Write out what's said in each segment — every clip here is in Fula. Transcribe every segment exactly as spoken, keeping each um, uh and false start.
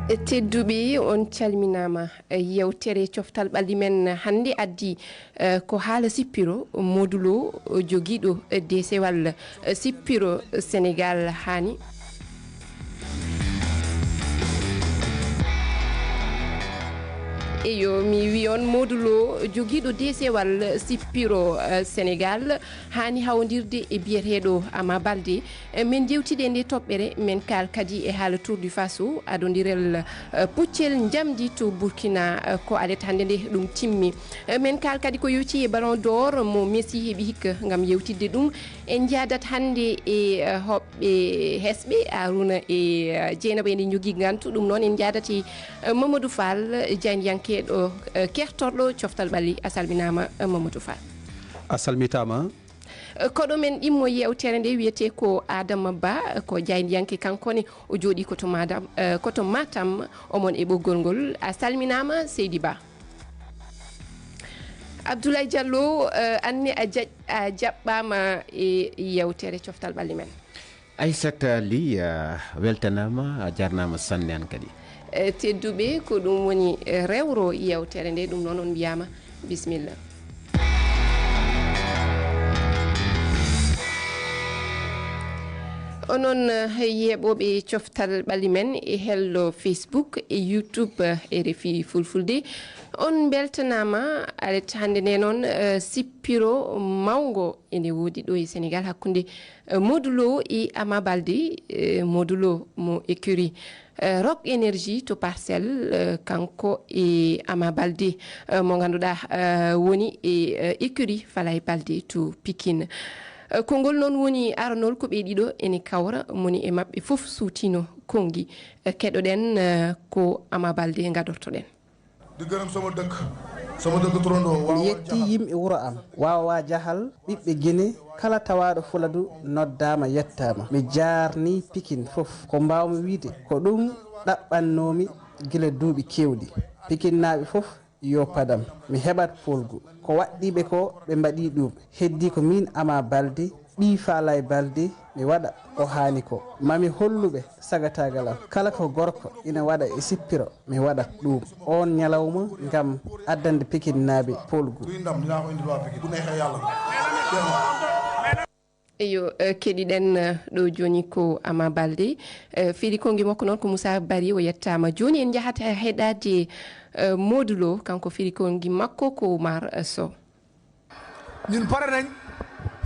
Tedduɓe, on calminaama. Yewtere coftal ɓalli men hannde addi, eh, ko haala sippiro Modou Lo, jogiiɗo, eh, deesewal, eh, sippiro Senegal haani. Eyo, mi wi on Modou Lo, jogiiɗo deesewal sippiro, eh, Senegal, haani hawondirde e biyeteeɗo Ama Baldé. Eh, min jewtide e nde toɓɓere, min kaal kadi e haala Tour du Faso, adondirel, eh, puccel njamdi to Burkina, eh, ko alet hannde nde ɗum timmi. Eh, min kaal kadi ko yowti e Ballon d'Or mo Messi heɓi hikka. Ngam yewtidde ɗum, en njaadat hannde e, eh, hoɓɓe hesɓe, Haruna e, eh, Jeynaba ene njogii ngantu. Ɗum noon en njaadat e, eh, Mamadou Fall, jaayndiyankeeɗo, eh, keftorɗo coftal ɓalli. A salminaama, eh, Mamadou Fall. A salmitaama. Eh, koɗo men ɗimmo yewtere nde wiyetee ko Adama Ba, ko jaayndiyanke kanko ne, o jooɗii ko to Madam, eh, ko to Matam, omon e ɓoggol ngol. A salminaama, Seydi Ba. Abdoulaye Diallo, eh, anne a jaƴ-, a jaɓɓaama e yewtere coftal ɓalli men. Aissata Ly, a weltanaama, a jarnaama sanne an kadi. Eh, tedduɓe, ko ɗum woni, eh, rewro yewtere nde, ɗum noon on mbiyaama bisimilla. Onon, eh, yeeɓooɓe coftal ɓalli men e hello Facebook e YouTube, eh, R F I Fulfulde, on mbeltanaama. Alet hannde nde noon, eh, sippiro mawngo ene woodi ɗo e Senegal hakkunde, eh, Modou Lo e Ama Baldé, eh, Modou Lo mo écurie, eh, Rock Énergie to Parcelles, eh, kanko e Ama Baldé, eh, mo ngannduɗaa, eh, woni e, eh, écurie Falaye Baldé to Pikine. Eh, konngol noon woni aranol ko ɓe ɗiɗo ene kawra, moni e maɓɓe fof suutino konngi. Eh, keɗoɗen, eh, ko Ama Baldé ngadortoɗen. Di gërëm sama dëkk, sama dëkk turandoo. Mi yetti yimɓe wuro am, Waawaa Jahal, ɓiɓɓe Gine, kala tawaaɗo Fuladu noddaama, yettaama. Mi jaarnii Pikin fof. Ko mbaawmi wiyde, ko ɗum ɗaɓɓannoomi gila duuɓi keewɗi. Pikinnaaɓe fof, yo padam, mi heɓat poolgu. Ko waɗɗiiɓe ko, ɓe mbaɗii ɗum. Heddii ko miin Ama Balde, ɓii Faalay Balde, mi waɗa ko haani ko. Ma mi hollu ɓe sagataagal am. Kala ko gorko ina waɗa e sippiro, mi waɗat ɗum oon ñalawma ngam addande Pikinnaaɓe poolgu. Kuy ndam, dinaa ko indil waa Pikine. Bu neexee Yàlla. Eyo, eh, keɗiɗen, eh, ɗo jooni ko Ama Balde. Eh, firi konngi makko noon ko Moussa Bari, o yettaama. Jooni en njahat he-, heɗaade, eh, Modou Lo, kanko firi konngi makko ko Oumar, eh, Sow. Ñun pare nañ,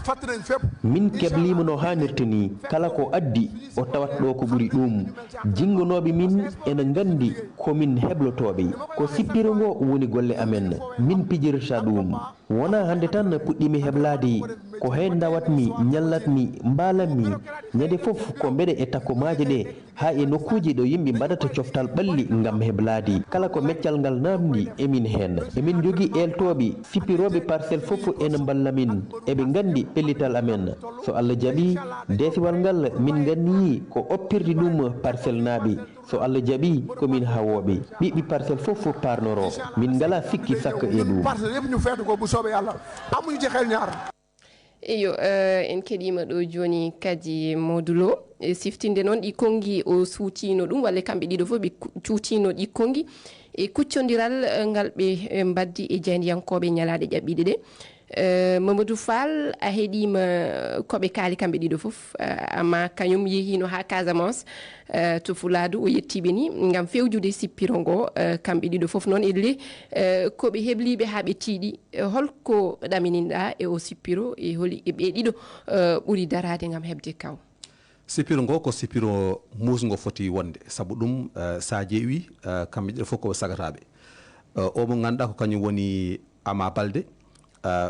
fatt nañ fépp. Min kebliima no haanirta nii, kala ko addi, o tawat ɗo ko ɓuri ɗum. Jinngonooɓe min ena nganndi ko min heblotooɓe. Ko sippiro ngo woni golle amen, min pijirta ɗum. Wonaa hannde tan puɗɗiimi heblaade, ko heen ndawatmi, ñallatmi, mbaalanmi. Ñande fof ko mbeɗe e takkomaaje ɗe, haa e nokkuuji ɗo yimɓe mbaɗata coftal ɓalli ngam heblaade. Kala ko meccal ngal naamndi, emin heen. Emin njogii eeltooɓe, sippirooɓe Parcelles fof ena mballa min. Eɓe nganndi pellital amen. So Allah jaɓii, deesewal ngal min nganniyii ko oppirde ɗum Parcellenaaɓe. So Allah jaɓii, ko min hawooɓe. Ɓiɓɓe Parcelles fof fof parnoroo. Min ngalaa sikki sakka e ɗum. Parcelles yëpp ñu feetu ko bu soobee Yàlla. Amuñu ci xel ñaar. Eyo, eh, en keɗiima ɗo jooni kadi Modou Lo. E siftinde noon ɗi konngi o suutiino ɗum, walla kamɓe ɗiɗo fof ɓe ku-, cuutiino ɗi konngi. E kuccondiral, eh, ngal ɓe, eh, mbaddi e jaayndiyankooɓe ñalaaɗe ƴaɓɓiiɗe ɗe. Eh, Mamadou Fall, a heɗiima ko ɓe kaali kamɓe ɗiɗo fof, eh, amma kañum yehiino haa Casamance, eh, to Fuladu, o yettiiɓe ni ngam fewjude sippiro ngo, eh, kamɓe ɗiɗo fof noon elle, eh, ko ɓe hebliiɓe haa ɓe tiiɗi. Eh, holko ɗamininɗaa e o sippiro, e holi e ɓe ɗiɗo, eh, ɓuri daraade ngam heɓde kaw? Sippiro ngo ko sippiro muusngo foti wonde, sabu ɗum, eh, so a ƴeewi, eh, kamɓe ɗiɗo fof ko ɓe sagataaɓe. Eh, o mo ngannduɗaa ko kañum woni Ama Balde, eh,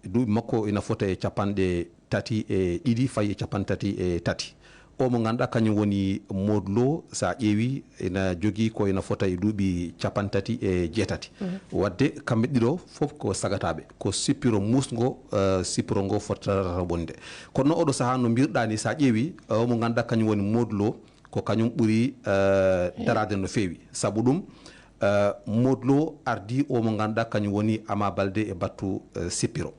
duuɓi makko ina fota e capanɗe tati e ɗiɗi, fayi e capanɗe tati e tati. O mo ngannduɗaa kañum woni Modou Lo, so a ƴeewi, ina jogii ko ina fota e duuɓi capanɗe tati e jeetati. Mhm. Waɗde kamɓe ɗiɗo fof ko sagataaɓe, ko sippiro muusngo, eh, sippiro ngo fotata wonde. Kono oɗo sahaa no mbirɗaa ni, so a ƴeewi, eh, o mo ngannduɗaa kañum woni Modou Lo, ko kañum ɓuri, eh, daraade no feewi. Sabu ɗum, eh, Modou Lo ardii o mo ngannduɗaa kañum woni Ama Balde e battu, eh, sippiro.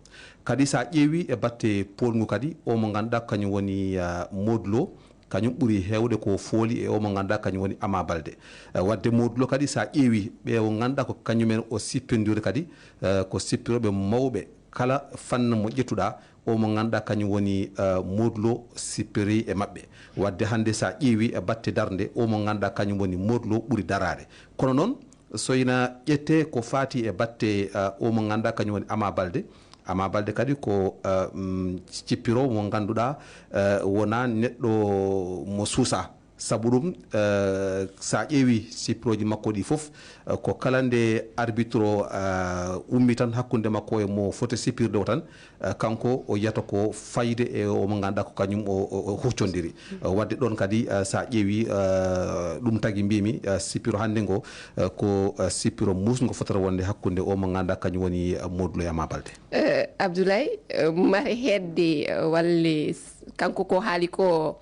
Kadi so a ƴeewi e batte poolngu kadi, o mo ngannduɗaa kañum woni, eh, Modou Lo, Kañum ɓuri heewde ko fooli e o mo ngannduɗaa kañum woni Ama Baldé. Eh, waɗde Modou Lo kadi, so a ƴeewi ɓe o ngannduɗaa ko kañumen o sippindiri kadi, eh, ko sippirooɓe mawɓe. Kala fannu mo ƴettuɗaa, o mo ngannduɗaa kañum woni, eh, Modou Lo sippiri e maɓɓe. Waɗde hannde so a ƴeewi e batte darnde, o mo ngannduɗaa kañum woni Modou Lo ɓuri daraade. Kono noon, so ina ƴettee ko faati e batte, eh, o mo ngannduɗaa kañum woni Ama Baldé. Ama Baldé kadi ko, eh, mm, cippiroowo mo ngannduɗaa, eh, wonaa neɗɗo mo suusaa. Sabu ɗum, eh, so a ƴeewi sippirooji makko ɗi fof, eh, ko kala nde arbitre o, eh, ummi tan hakkunde makko e mo foti sippirde o tan, eh, kanko o yiyata ko fayde e o mo ngannduɗaa ko kañum o, o, o huccondiri. Eh, waɗde ɗoon kadi, eh, so a ƴeewi, eh, ɗum tagi mbiymi, eh, sippiro hannde ngo, eh, ko, eh, sippiro muusngo fotata wonde hakkunde o mo ngannduɗaa kañum woni, eh, Modou Lo e Ama Baldé. Eh, Abdoulaye, eh, mare hedde, eh, walle s-, kanko ko haali ko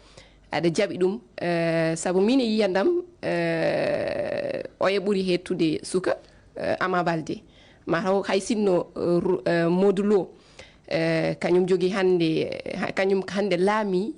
aɗa jaɓi ɗum, eh, sabu min e yiyandam, eh, oya ɓuri hettude suka, eh, Ama Baldé. Mataw hay sinno, eh, ru-, eh, Modou Lo, eh, kañum jogi hannde, eh, ha-, kañum hannde laami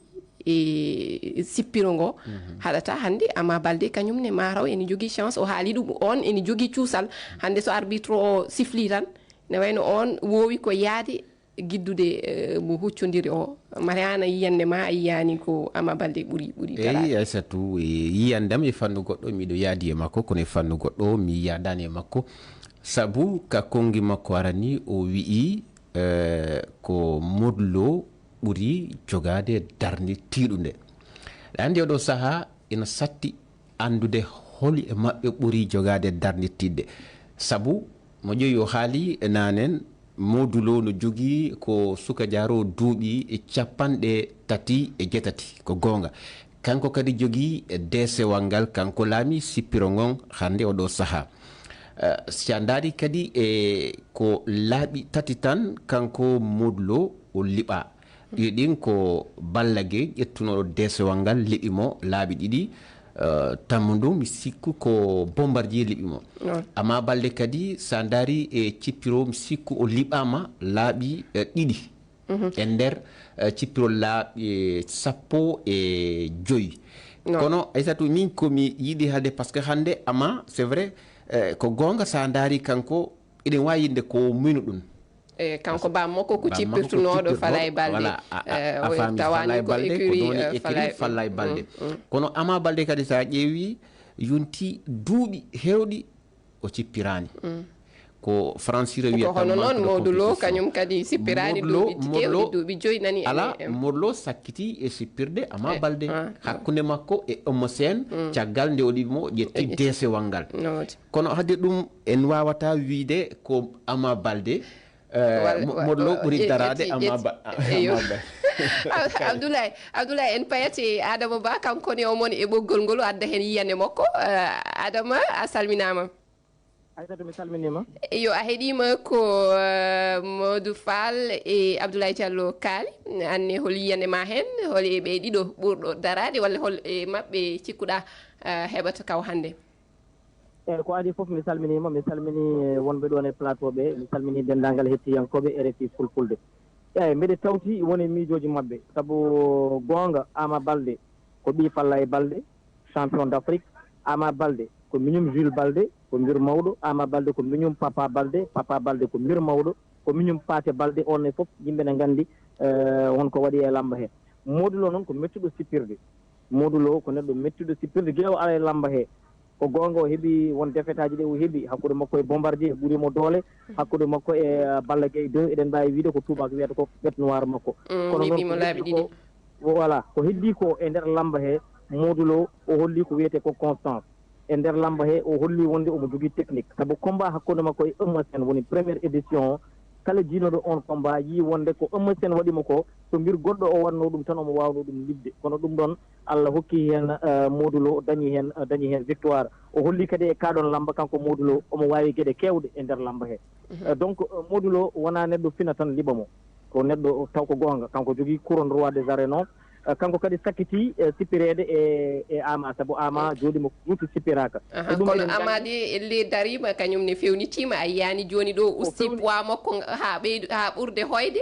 e sippiro ngo, haɗata hannde Ama Baldé kañum ne mataw ene jogi chance, o haali ɗum, on ene jogi cuusal. Hannde so arbitre o sifli tan, ne wayno on woowi ko yaade giddude, eh, mo huccondiri o. Mariana, yiyannde ma a yiyaani ko Ama Baldé ɓuri, ɓuri daraade? Eyi, Aissatou, e yiyandam e fannu goɗɗo, miɗo yaadi e makko, kono e fannu goɗɗo, mi yaadaani e makko. Sabu ka konngi makko arani, o wi'i, eh, ko Modou Lo ɓuri jogaade darnde tiiɗunde. Ɗa anndi oɗo sahaa ina satti anndude holi e maɓɓe ɓuri jogaade darnde tiiɗde. Sabu mo ƴeewi o haali e naanen, Modou Lo no jogii ko suka jaaro duuɓi e capanɗe tati e jeetati, ko goonga. Kanko kadi jogii deesewal ngal, kanko laami sippiro ngon hannde oɗo sahaa. Eh, si a ndaari kadi e ko laaɓi tati tan, kanko Modou Lo o liɓaa. Ɗiɗi ɗin ko Balla Gaye ƴettunooɗo deesewal ngal, liɓi mo laabi ɗiɗi. Eh, tammu ndu mi sikku ko Bombardier liɓi mo. Noon. Ama Baldé kadi, so a ndaari e cippiro, mi sikku o liɓaama laaɓi, eh, ɗiɗi. E nder, eh, cippiro laaɓi, eh, sappo e joyi. Noon. Kono Aissatou, min ko mi yiɗi haalde, parce que hannde Ama, c'est vrai, eh, ko goonga, so a ndaari kanko, eɗen waawi yinde ko muyno ɗum. E kanko bammakko ko cippirtunooɗo Falaye Balde. Voilà, a, a, eh, a faami, tawaani Falaye ko Balde, ko écurie, ɗon e eh, écurie Falaye Balde. Mm, mm. Kono Ama Balde kadi, so a ƴeewi, yonti duuɓi heewɗi o cippiraani. Mm. Ko Fransiro wiyata ko hono noon, Modou Lo kañum kadi sippiraani duuɓi keewɗi, duuɓi joyi nani. Alaa, Modou Lo sakkiti e sippirde Ama Balde. Eh, hakkunde makko e Eumeu Sène, mm, caggal nde o liɓi mo, o ƴetti deesewal ngal. Kono hade ɗum, en waawataa wiyde ko Ama Balde. Eh, Modou Lo ɓuri daraade Ama Ba-, Ama Balde. Abdoulaye, Abdoulaye, en payat e Adama Ba, kanko ne o mon e ɓoggol ngol, o adda heen yiyannde makko. Eh, Adama, a salminaama. Aissatou, mi salminiima. Eyo, a heɗiima ko, eh, Modou Fall e Abdoulaye Diallo kaali. Aan ne, hol yiyannde ma heen? Hol e ɓe ɗiɗo ɓurɗo daraade, walla hol e maɓɓe cikkuɗaa, eh, heɓata kaw hannde? Eyi, ko adii fof, mi salminiima. Mi salminii, eh, wonɓe ɗoon e plateau ɓe. Mi salminii denndaangal hettiyankooɓe R F I Fulfulde. Eyi, mbeɗe tawti woni miijooji maɓɓe. Sabu goonga, Ama Balde ko ɓii Falaye Balde, champion d'Afrique. Ama Balde ko miñum Jules Balde, ko mbir mawɗo. Ama Balde ko miñum Papa Balde, Papa Balde ko mbir mawɗo. Ko miñum Paate Balde, on ne fof yimɓe ne nganndi, eh, won ko waɗi e lamba he. Modou Lo noon ko mettuɗo sippirde. Modou Lo ko neɗɗo mettuɗo sippirde, gila o ara e lamba he. Ko goonga, o heɓi won defetaaji ɗi o heɓi hakkunde makko e Bombardier, ɓuri mo doole. Hakkunde makko e, eh, Balla Gaye deux, eɗen mbaawi wiyde ko tuubaako wiyata ko bête noire makko. Mm, kono noon ko heddii ko, voilà, ko heddii ko e nder lamba he, Modou Lo o holli ko wiyetee ko constance. E nder lamba he, o holli wonde omo jogii technique. Sabu combat hakkunde makko e Eumeu Sène woni première édition o. Kala jiinooɗo on combat yii wonde ko Eumeu Sène waɗi mo ko, so mbir goɗɗo o waɗnoo ɗum tan, omo waawnoo ɗum liɓde. Kono ɗum ɗoon, Allah hokki heen, eh, Modou Lo dañi heen, dañi heen victoire. O holli kadi e kaa ɗoon lamba, kanko Modou Lo, omo waawi geɗe keewɗe e nder lamba he. Eh, donc, eh, Modou Lo wonaa neɗɗo fina tan liɓa mo. Ko neɗɗo taw ko goonga, kanko jogii couronne roi des arènes o. Eh, kanko kadi sakkitii, eh, sippireede e, e Ama, sabu Ama jooɗi mo juuti sippiraaka. Aha, e ɗum kono eɗen Ama nganndi de le dariima, kañum ne fewnitiima, a yiyaani jooni ɗo o usti poids makko haa ɓeydu, haa ɓurde hoyde?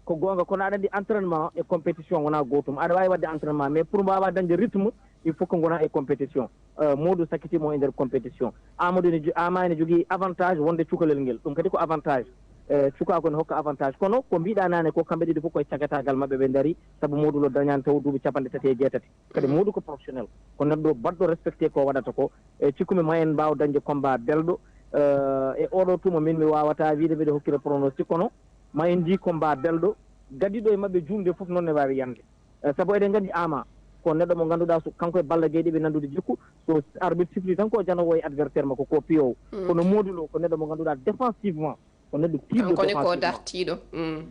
Ko goonga, kono aɗa anndi entraînement e compétition wonaa gootum. Aɗa waawi waɗde entraînement, mais pour mbaawa dañde rythme, il faut que ngonaa e compétition. Euh, Modou sakkitiima o e nder compétition. Amadou ene jo-, Ama ene jogii avantage wonde cukalel ngel. Ɗum kadi ko avantage. Eh, cukaagu ene hokka avantage. Kono ko mbiɗa naane ko, kamɓe ɗiɗo fof koye cagataagal maɓɓe ɓe ndari, sabu Modou Lo dañaani taw duuɓi capanɗe tati e jeetati. Kadi Modou ko professionnel. Ko neɗɗo baɗɗo respecté ko waɗata ko. E cikkumi ma en mbaaw dañde combat belɗo. Eh, e oɗo tuma min mi waawata wiide mbiɗa hokkira pronostic, kono ma en njii combat belɗo. Gadiɗo e maɓɓe juumde fof noon ne waawi yande. Eh, sabu eɗen nganndi Ama ko neɗɗo mo ngannduɗaa, so kanko e Balla Gaye ɗi ɓe nanndude jikku, so arbitre sifli tan ko janoowo e adversaire makko, ko piyowo. Kono Modou Lo ko neɗɗo mo ngannduɗaa défensivement, ko neɗɗo tiiɗɗo. Kanko ne ko défensivement. Dartiiɗo.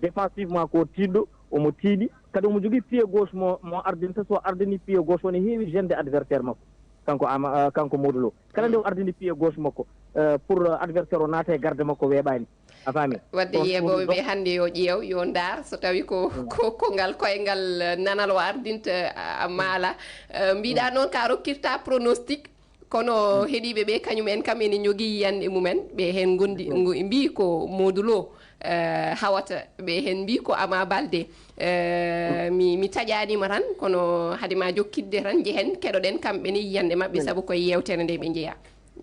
Défensivement ko tiiɗɗo, omo tiiɗi. Kadi omo jogii pied gauche mo, mo ardinta, so ardini pied gauche o ne heewi gênde adversaire makko. Kanko Ama, eh, kanko Modou Lo. Kala nde o ardini pied gauche makko, eh, pour, eh, adversaire o naata e garde makko weeɓaani. A faami? Wadde yeeɓooɓe ɓe hannde yo ƴeew, yo ndaar, so tawi ko, ko, ko ngal koyngal, eh, nanal o ardinta, eh, a maala. Eh, mbiɗa noon ka rokkirta pronostic, kono heɗiiɓe ɓe kañum en kam ene njogii yiyannde mumen. Ɓe heen ngondi, ngo-, mbii ko Modou Lo, eh, hawata, ɓe heen mbii ko Ama Baldé. Eh, mi, mi taƴaanima tan, kono hade ma jokkitde tan, njehen, keɗoɗen kamɓe ne yiyannde maɓɓe, sabu ko e yeewtere nde ɓe njeyaa.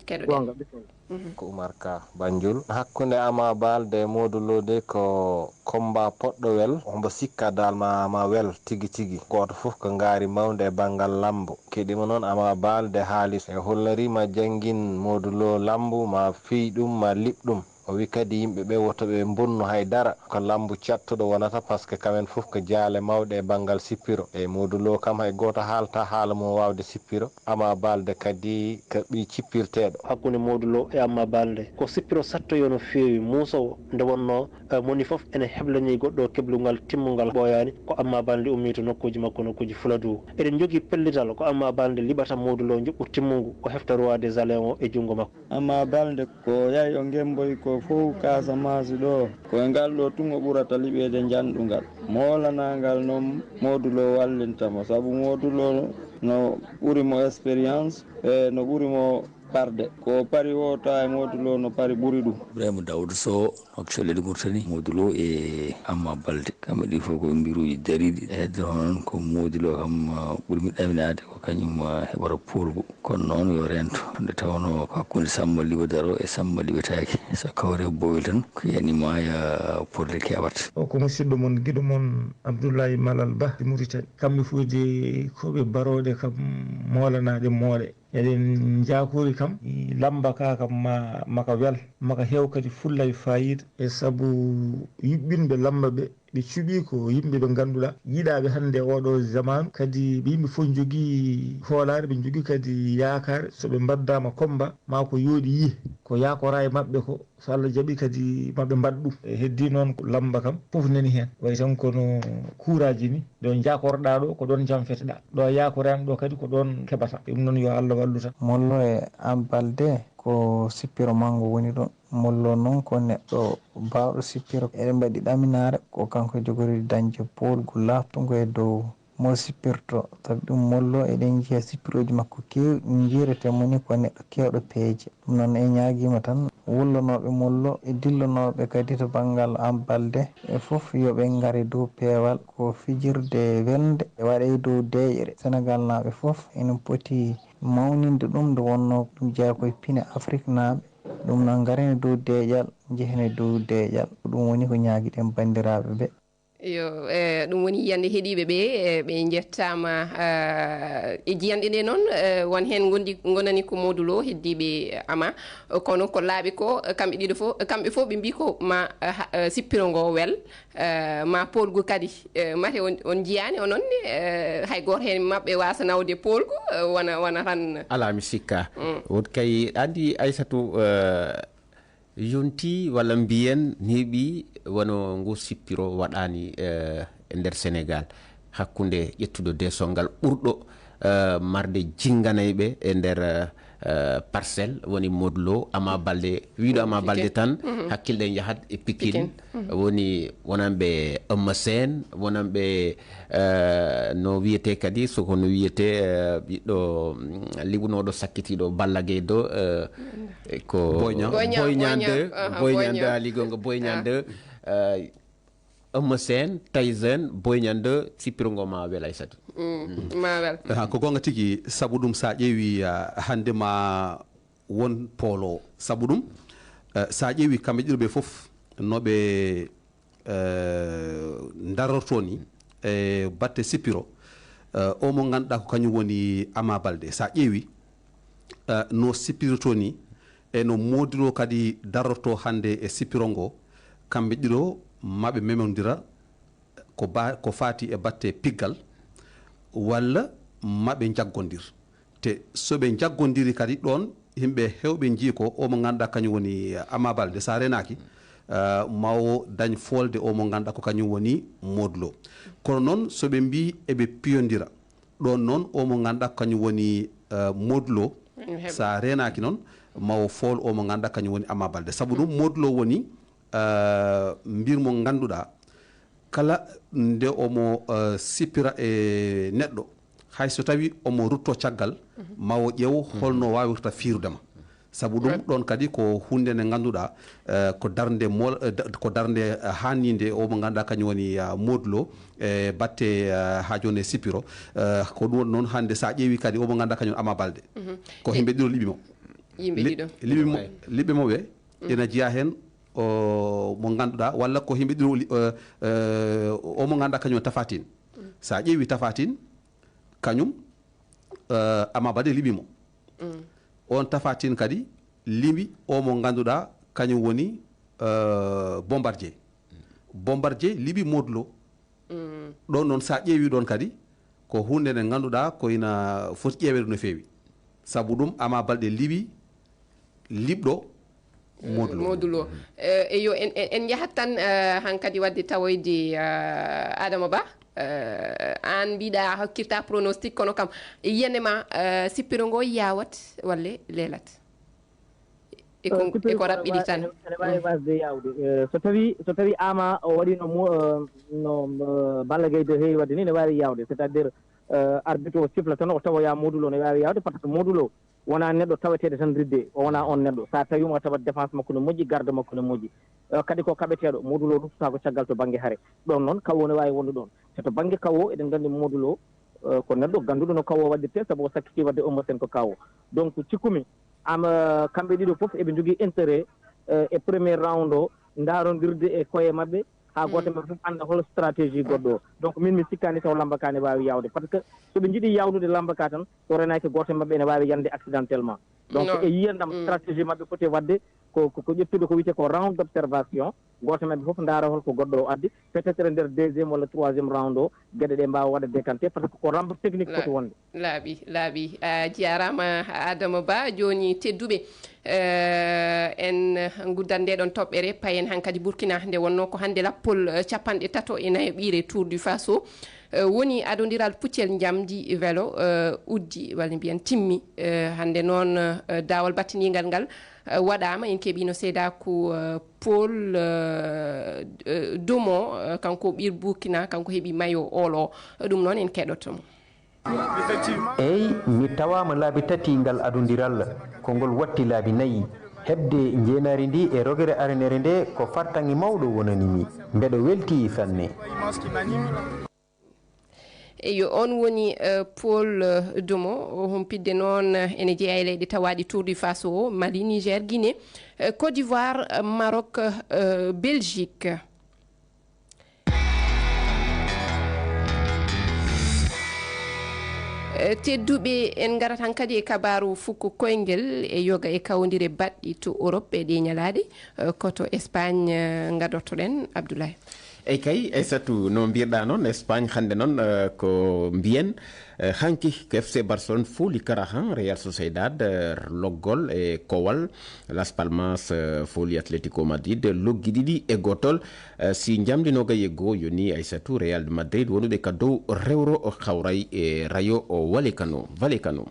Keɗoɗen. Goonga, bisimilla. Ko Umar Ka, Banjul. Hakkunde Ama Baldé e Modou Lo de ko combat poɗɗo wel, hombo sikka dal ma, ma wel tigi tigi. Gooto fof ko ngaari mawnde e banngal lambo. Keɗima noon Ama Baldé haalis e hollori ma janngin Modou Lo lambo ma fiy ɗum ma liɓ ɗum. O wi kadi yimɓe ɓe woto ɓe mbonnu hay dara. Ko lambo cattuɗo wonata, parce que kamen fof ko jaale mawɗe e banngal sippiro. E Modou Lo kam hay gooto haalta haala mum waawde sippiro. Ama Baldé kadi ko ɓiy cippirteeɗo. Hakkunde Modou Lo e Ama Baldé, ko sippiro sattoyo no feewi, muusowo. Nde wonnoo, eh, moni fof ene heblanii goɗɗo keblungal timmungal ɓooyaani, ko Ama Baldé ummii to nokkuuji makko, nokkuuji Fuladu. Eɗen njogii pellital ko Ama Baldé liɓata Modou Lo njuɓɓu timmungu, o hefta roi des arènes o e junngo makko. Ama Baldé ko yahi o ngemboyi ko fof Casamance ɗo. Ko e ngal ɗo tun o ɓurata liɓeede njanɗungal. Moolanangal noon Modou Lo wallinta mo, sabu Modou Lo no ɓuri mo expérience, e no ɓuri mo parde. Ko pari o tawa e Modou Lo no pari ɓuri ɗum. Ibrahima Daouda Sow, Nouakchott, leydi Mauritanie. Modou Lo e Ama Baldé, kamɓe ɗi fof ko mbiruuji dariiɗi. E heddo noon ko Modou Lo kam, uh, ɓurmi ɗaminaade ko kañum, uh, heɓata poolgu. Kono noon yo reento, nde tawnoo ko hakkunde Samba Liba Daro e Samba Liɓetaake. So kawre boowel tan, ko yani maaya, uh, porde keewat. O ko musidɗo mon, giɗo mon Abdoulaye Malal Ba, Mauritanie. Kamɓe fof de ko ɓe barooɗe kam, moolanaaɗe mooɗe. Eɗen njaakori kam, lamba ka kam ma, maka wel, maka heew kadi fulla e faayiida. E sabu yuɓɓinɓe lamba ɓe, ɓe cuɓii ko yimɓe ɓe ngannduɗaa, yiɗaaɓe hannde e oɗo zamaanu. Kadi ɓe yimɓe fof njogii hoolaare, ɓe njogii kadi yaakaare. So ɓe mbaddaama komba, ma ko yooɗi yiye, ko yaakora e maɓɓe ko, so Allah jaɓi kadi maɓe mbaɗ ɗum. E heddi noon ko lamba kam fof nani heen. Wayi tan kono kuuraaji ni, ɗo jaakorɗaa ɗo ko ɗoon janfeteɗaa. Ɗo yaakoraani ɗo kadi ko ɗoon keɓata. Ɗum noon yo Allah wallu tan. Mollo e Ama Baldé ko sippiro manngo woni ɗoon. Mollo noon ko neɗɗo baawɗo sippiro. Eɗen mbaɗi ɗaminaare ko kanko jogori dañde poolgu laaɓtungo e dow mo sippirto, sabi ɗum Mollo eɗen njiya sippirooji makko keewɗi, njiiretee mo ni ko neɗɗo keewɗo peeje. Ɗum noon en ñaagiima tan wullonooɓe Mollo e dillonooɓe kadi to banngal Ama Baldé ɓe fof yo ɓe ngar e dow peewal. Ko fijirde welnde waɗee dow deeƴre. Senegaalnaaɓe fof ene poti mawninde ɗum nde wonnoo ɗum jeyaa ko e pine Afriknaaɓe. Ɗum noon ngaren e dow deeƴal, njehen e dow deeƴal. Ko ɗum woni ko ñaagiɗen banndiraaɓe ɓe. Yo, eh, ɗum woni yiyannde heɗiiɓe ɓe, eh, ɓe njettaama, eh, e jiyanɗe ɗe noon, eh, won heen ngondi, ngonani ko Modou Lo, heddiiɓe Ama, kono ko laaɓi ko, eh, kamɓe ɗiɗo fof, kamɓe fof ɓe mbii ko ma, eh, ha, eh, sippiro ngo wel, eh, ma poolgu kadi, eh, mate on, on njiyaani onon ne, eh, hay gooto heen maɓɓe waasa nawde poolgu, eh, wona, wona tan. Alaa mi sikka. Mm. Won kay, anndi Aysatu, eh, yonti walla mbiyen neeɓi wano ngu sippiro waɗaani, eh, e nder Senegal hakkunde ƴettuɗo deesol ngal ɓurɗo, eh, marde jinnganayɓe e nder, eh, Parcelles, woni Modou Lo, Ama Baldé. Wiiɗo Ama Baldé tan, hakkille njahat e Pikine. Woni wonanɓe Eumeu Sène, wonanɓe, eh, no wiyetee kadi, so ko no wiyetee, eh, ɓiɗɗo, mm, liɓunooɗo sakkitiiɗo Balla Gaye deux, eh, ko Boy Niang. Boy Niang, Boy Niang Boy Niang deux, Boy Niang Boy Niang deux, Niang. Ali Gonga Boy Niang deux, eh, Eumeu Sène, Tyson, Boy Niang deux, sippiro ngo ma wel, Aysatu. Mm, ma wel. Ha, ko goonga tigi, sabu ɗum, so a ƴeewi, ah, hannde ma won poolo. Sabu ɗum, eh, so a ƴeewi kamɓe ɗiɗo ɓe fof, no ɓe, eh, darorto ni e batte sippiro, eh, o mo ngannduɗaa ko kañum woni Ama Baldé. So a ƴeewi, eh, no sippirto ni, e no Modou Lo kadi darorto hannde e sippiro ngo, kamɓe ɗiɗo maɓe memondira ko ba-, ko faati e batte piggal, walla maɓe njaggondir. Te so ɓe njaggondiri kadi, ɗoon yimɓe heewɓe njii ko o mo ngannduɗaa kañum woni Ama Baldé, so a reenaaki, eh, ma o dañ foolde o mo ngannduɗaa ko kañum woni Modou Lo. Kono noon, so ɓe mbii eɓe piyondira, ɗoon noon, o mo ngannduɗaa ko kañum woni, eh, Modou Lo, so a reenaaki noon, ma o fool o mo ngannduɗaa kañum woni Ama Baldé. Sabu ɗum, Modou Lo woni, eh, mbir mo ngannduɗaa, kala nde omo, eh, sippira e neɗɗo, hay so tawi omo rutto caggal, ma o ƴeew holno waawirta fiirude ma. Sabu ɗum, ɗoon kadi ko huunde nde ngannduɗaa, eh, ko darnde mool-, eh, da-, ko darnde, eh, haanninde o mo ngannduɗaa kañum woni, ah, Modou Lo, e batte, eh, haa jooni e sippiro. Eh, ko ɗum woni noon hannde, so a ƴeewi kadi o mo ngannduɗaa kañum Ama Baldé. Ko yimɓe ɗiɗo liɓi mo. Yimɓe Li-, ɗiɗo. Liɓi mo, liɓɓe mo ɓe, ina jeyaa heen o mo ngannduɗaa, walla ko yimɓe ɗiɗo li-, eh, eh, o mo ngannduɗaa kañum Tapha Tine. So a ƴeewi Tapha Tine, kañum, eh, Ama Baldé liɓi mo. On Tapha Tine kadi liɓi o mo ngannduɗaa kañum woni, eh, Bombardier. Bombardier liɓi Modou Lo. Ɗoon noon, so a ƴeewi ɗoon kadi, ko huunde nde ngannduɗaa ko ina foti ƴeeweede no feewi. Sabu ɗum, Ama Baldé liɓi liɓɗo Modou Lo. Modou Lo. Eh, eyo, en, en, en njahat tan, eh, hankadi waɗde tawoyde, eh, Adama Ba. Eh, aan mbiɗa hokkirta pronostic, kono kam, yiyannde ma, eh, sippiro ngo yaawat walla leelat? E ko, e ko raɓɓiɗi tan. Ene waawi wasde yaawde. Eh, so tawi, so tawi Ama o waɗi no mo, eh, no, eh, Balla Gaye deux heewi waɗde ni, ne waawi yaawde. C'est-à-dire, eh, arbitre o sifla tan, o tawoya Modou Lo ne waawi yaawde, par ce que Modou Lo wonaa neɗɗo taweteeɗo tan ridde, o wonaa oon neɗɗo. So a tawiima, a tawat défense makko no moƴƴi, garde makko no moƴƴi. Eh, kadi ko kaɓeteeɗo, Modou Lo ruttotaako caggal to bannge hare. Ɗoon noon, kawo ne waawi wonde ɗoon. Te to bannge kawo, eɗen nganndi Modou Lo, eh, ko neɗɗo gannduɗo no kawo waɗirtee, sabu o sakkitii waɗde Eumeu Sène ko kawo. Donc, cikkumi, am, eh, kamɓe ɗiɗo fof eɓe njogii intérêt, eh, e premier round o, ndaarondirde e koye maɓɓe, haa gooto e maɓɓe fof annda hol stratégie goɗɗo o. Donc, min mi sikkaani taw lamba ka ne waawi yaawde. Par ce que so ɓe njiɗi yaawnude lamba ka tan, so renaaki gooto e maɓɓe ene waawi yande accidentellement. Donc, e yiyandam, stratégie maɓɓe foti waɗde ko, ko, ko ƴettude ko wiyetee ko round d'observation. Gooto e maɓɓe fof ndaara hol ko goɗɗo o addi. Peut-être e nder deuxième walla troisième round o, geɗe ɗe mbaawa waɗa décanté, par ce que ko rampe technique foti wonde. Laaɓi, laaɓi. A jaaraama, Adama Ba. Jooni, tedduɓe, eh, en nguddat nde ɗon toɓɓere, payen hankadi Burkina, nde wonnoo ko hannde lappol, eh, capanɗe tato e nayo ɓiire Tour du Faso, eh, woni adondiral puccel njamdi velo, eh, uddi, walla mbiyen timmi. Eh, hannde noon, eh, daawal battiningal ngal, eh, waɗaama. En keɓiino seedaaku, eh, Paul, eh, eh, Domo, eh, kanko ɓiir Burkina, kanko heɓi mayo olo. Ɗum noon en keɗoto mo. Eey, mi tawaama laabi tati ngal adondiral, ko ngol watti laabi nayi. Heɓde njeenaari ndi e rogere aranere nde ko fartaŋŋe mawɗo wonani mi. Mbeɗo weltii sanne. Eyo, oon woni, eh, Paul, eh, Domo. O humpitde noon, eh, ene jeyaa e leyɗe tawaaɗe Tour du Faso o, Mali, Niger, Guinée, eh, Côte d'Ivoire, eh, Maroc, eh, Belgique. Eh, tedduɓe, en ngarat hankadi e kabaaru fuku koyngel e yoga e kawondire baɗɗi to Europe e ɗee ñalaaɗe, eh, ko to Espagne, eh, ngadortoɗen, Abdoulaye. Eey kay, Aysatu, no mbirɗaa noon, Espagne hannde noon, eh, ko mbiyen, eh, hanki ko F C Barcelone fooli karahan Real Sociedad, eh, loggol e kowal. Las Palmas, eh, fooli Atletico Madrid loggi ɗiɗi e gootol. Eh, si njamndi noogay e goo yoni, Aysatu, Real Madrid wonuɓe ka dow rewro o hawray e Rayo o Vallecano. Vallecano.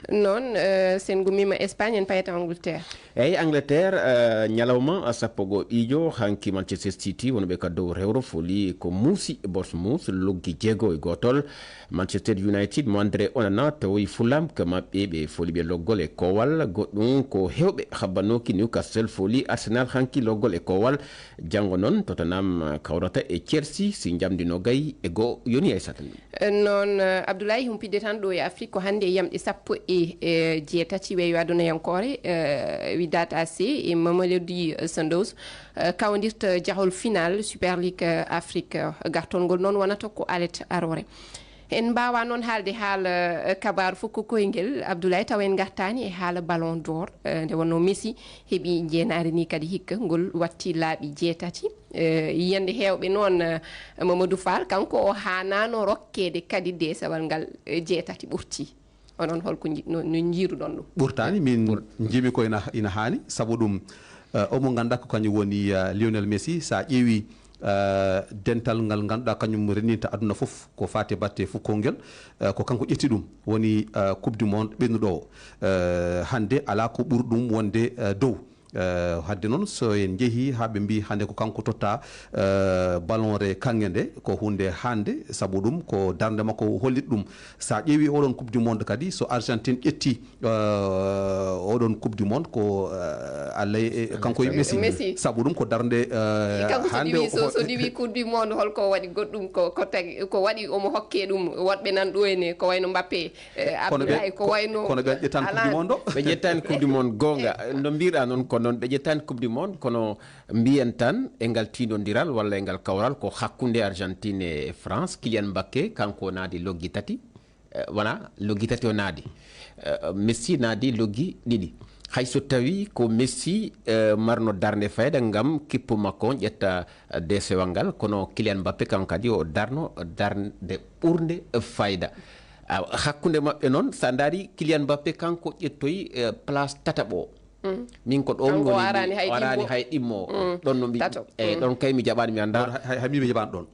Noon, eh, so en ngummiima Espagne, en payat Angleterre. Eyi, Angleterre, eh, ñalawma sappo goo ɓiijo, hanki Manchester City, wonɓe ka dow rewro, foli ko muusi Bournemouth, loggi jeego e gootol. Manchester United, mo Andre Onana, tawoyi Fulham, ka maɓɓe, ɓe foli ɓe loggol e koowal. Goɗɗum ko heewɓe habbanooki, Newcastle foli Arsenal hanki loggol e koowal. Janngo noon, Tottenham kawrata e Chelsea, si njamndi noogay e goo yoni, Aysata. Noon, eh, Abdoulaye, humpitde tan ɗo e Afrique, ko hannde e yamɗe sappo e, eh, jeetati weeyo adunayankoore, eh, Wydad A C e Mamelodi Sundowns, eh, kawndirta jahol final Super League, eh, Afrique. Gartol ngol noon wonata ko alet aroore. En mbaawaa noon haalde haala, eh, kabaaru fof ko koyngel, Abdoulaye, tawa en ngartaani e haala Ballon d'Or, eh, nde wonnoo Messi heɓi njeenaari ni kadi hikka, ngol watti laaɓi jeetati. Eh, yiyannde heewɓe noon, eh, Mamadou Fall, kanko o haanaano rokkeede kadi deesewal ngal, eh, jeetati ɓurti. Onon holko nji-, no, no njiiruɗon ɗum? Ɓurtaani, min Ɓur- njiimi ko ina, ina haani, sabu ɗum, eh, omo ngannduɗaa ko kañum woni, eh, Lionel Messi. So a ƴeewi, eh, dental ngal ngannduɗaa kañum renndinta aduna fof, ko faati e batte fukkongel, eh, ko kanko ƴetti ɗum, woni, eh, Coupe du Monde ɓennuɗo o. Eh, hannde alaa ko ɓuri ɗum wonde, eh, dow. Eh, hadde noon, so en njehii haa ɓe mbiyi hannde ko kanko totta, eh, ballon re kaŋŋe nde, ko huunde hannde, sabu ɗum ko darnde makko hollit ɗum. So a ƴeewi oɗon Coupe du Monde kadi, so Argentine ƴetti, eh, oɗon Coupe du Monde ko, eh, Alla e, kanko e Messi. Messi. Sabu ɗum ko darnde, eh, kanko so hannde diwi, so, o so diwi Coupe du Monde, holko waɗi goɗɗum ko, ko tagi, ko waɗi omo hokke ɗum woɗɓe nan ɗo ene, ko wayno Mbappé, eh, kono ɓe, Abdoulaye, ko ko, wayno kono ɓe ƴettani Coupe du Monde o? Ɓe ƴettani Coupe du Monde, goonga. No mbiiɗaa noon ko noon, ɓe ƴettani Coupe du Monde, kono mbiyen tan e ngal tiindondiral walla e ngal kawral ko hakkunde Argentine e France, Kylian Mbappé, kanko o naadi loggi tati, eh, wona loggi tati o naadi. Eh, Messi naadi loggi ɗiɗi. Hay so tawii ko Messi, eh, marno darnde fayda ngam kippu makko on ƴetta, eh, deesewal ngal, kono Kylian Mbappé kanko kadi o darno darnde ɓurnde fayda. Ah, hakkunde maɓɓe noon, so a ndaari Kylian Mbappé kanko ƴettoyi, eh, place tataɓo. Mm. Min ko ɗoon Kanko woni, o araani hay o araani ɗimmo. Hay ɗimmo. Mm. Ɗoon no mbi-, Tato. Eh, Mm. ɗoon kay mi jaɓaani, mi anndaa. Ɗoon hay, hay min mi jaɓaani ɗoon.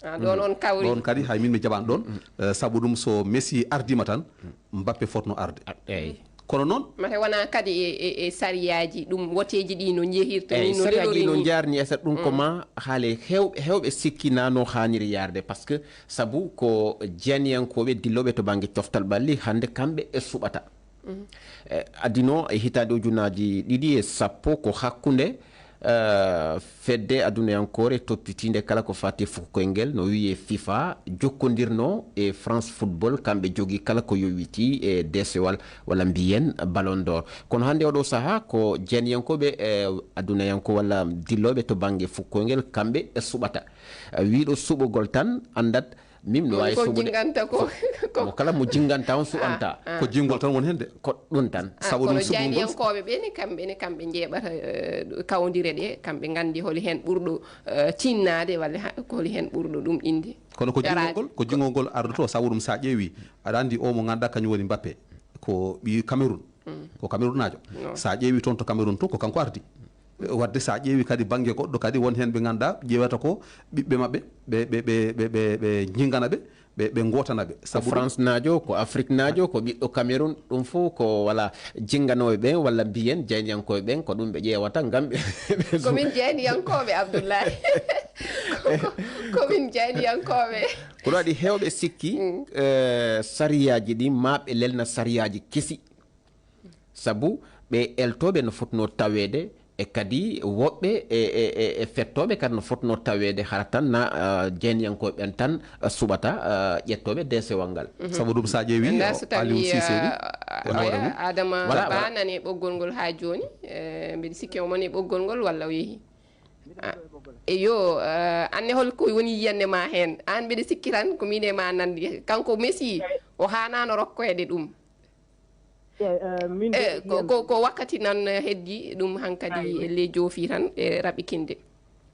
Ah, ɗoon on kawri. Ɗoon kadi hay min mi jaɓaani ɗoon. Eh, sabu ɗum so Messi ardiima tan, Mbappé fotno arde. Ah, eey. Kono noon. Mate wonaa kadi e, e, e sariyaaji ɗum, woteeji ɗi no njehirta Eey, ni, no sariyaaji ɗi no njaarni, e saɗa ɗum ko Mm. ma haale heewɓe, heewɓe sikki na no haaniri yaarde, parce que sabu ko jeyaniyankooɓe dillooɓe to bannge coftal ɓalli, hannde kamɓe e suɓata. Mhm. Eh, adino e hitaande ujunnaaji ɗiɗi e sappo ko hakkunde, eh, fedde adunayankoore toppitiinde kala ko faati e fuku koyngel, no wiyee fifa, jokkondirno e France Football, kamɓe jogii kala ko yowitii e deesewal walla mbiyen Ballon d'Or. Kono hannde oɗo sahaa ko jeyaniyankooɓe, eh, adunayanko walla dillooɓe to bannge fuku koyngel, kamɓe e suɓata. Eh, wiiɗo suɓogol tan anndat Min mi Woni waawi ko suɓude. Jinnganta ko, ko Mo kala mo jinnganta on suɓanta. Ah, ah. Ko jinngol tan woni heen de. Ko ɗum tan. Ah, Sabu ɗum kono suɓngol. Jayniyankooɓe ɓe ni, kamɓe ni, kamɓe njeeɓata, eh, kawondire ɗe, kamɓe nganndi holi heen ɓurɗo, eh, tinnaade, walla ha-, ko holi heen ɓurɗo ɗum inde. Kono ko Yaraade. Jinngol ngol, ko jinngol ngol ardotoo, sabu ɗum so a ƴeewi, aɗa anndi o mo ngannduɗaa kañum woni Mbappé, ko ɓii Cameroun. Mm. Ko Camerounaajo. No. So a ƴeewi toon to Cameroun to, ko kanko ardi. Wadde so a ƴeewi kadi bannge goɗɗo kadi, won heen ɓe ngannduɗaa ƴeewata ko ɓiɓɓe maɓɓe, ɓe, ɓe, ɓe, ɓe, ɓe, ɓe jinngana ɓe, ɓe, ɓe ngootana ɓe. Ko Sabu ɗum France naajo, ko Afrique naajo, ko ɓiɗɗo Cameroun, ɗum fof ko wala jinnganooɓe ɓen walla mbiyen jayniyankooɓe ɓen, ko ɗum ɓe ƴeewata ngam ɓe, ɓe Ko min jayniyankooɓe, Abdoulaye. Ko, ko, ko min jayniyankooɓe. Ko ɗum waɗi heewɓe sikki, Mm. eh, sariyaaji ɗi, ma ɓe lelna sariyaaji kesi. Sabu ɓe eltooɓe no fotnoo taweede, e kadi woɓɓe e, e, e, e fettooɓe kadi no fotnoo taweede, hara tan na, ah, jeyniyankooɓe ɓen tan, ah, suɓata, ah, ƴettooɓe deesewal ngal. Mhm. Sabu ɗum, so a ƴeewi, Ndaa o so tawi, Aliou Cissé ni, ah, e hoore mum. Adama Voilà, Ba voilà. nani e ɓoggol ngol haa jooni, eh, mbeɗa sikki omo nani e ɓoggol ngol walla o yehi? Ah, eyo, eh, anne hol ko woni yiyannde ma heen? Aan mbeɗa sikki tan ko miin e ma nanndi. Kanko Messi, o haanaano rokkeede ɗum. Eh, eh, min Eh, de ko, ko, ko wakkati nan heddi ɗum hankadi Ay. le joofi tan e raɓɓikinde.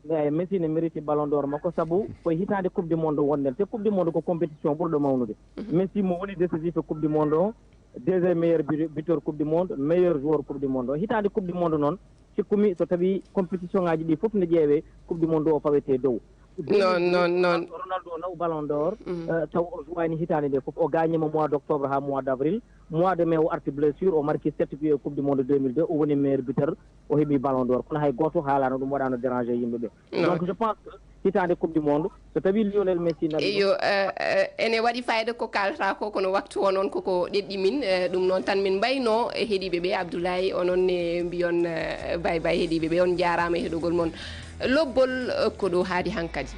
Eyi, Messi ne mérite Ballon d'Or makko, sabu ko e hitaande Coupe du Monde wonɗen. Te Coupe du Monde ko compétition ɓurɗo mawnude. Mhm. Messi mo woni décisif e Coupe du Monde o, deuxième meilleur bu-, buteur Coupe du Monde, meilleur joueur Coupe du Monde o. Hitaande Coupe du Monde noon, sikkumi so tawi compétition ngaji ɗi fof ne ƴeewe, Coupe du Monde o fawete dow. Non, non, non. Ronaldo o naw Ballon d'Or, eh, taw o jouwaani hitaande nde fof. O gaañiima mois d'octobre haa mois d'avril. Mois de mai o arti blessure, o marki sept but e Coupe du Monde deux mille deux, o woni meilleur buteur, o heɓi Ballon d'Or. Kono hay gooto haalaano ɗum, waɗaano déranger yimɓe ɓe. Non. Donc je pense que hitaande Coupe du Monde, so tawi Lionel Messi nani ɗum. Eyo, eh, eh, ene waɗi fayida ko kaalata ko, kono waktu o noon koko ɗeɗɗi min, eh, ɗum noon tan min mbayno e heɗiiɓe ɓe, Abdoulaye, onon ne mbiyon, eh, bay bay heɗiiɓe ɓe, on njaaraama e heɗogol mon. Lobbol, eh, ko ɗo haadi hankadi.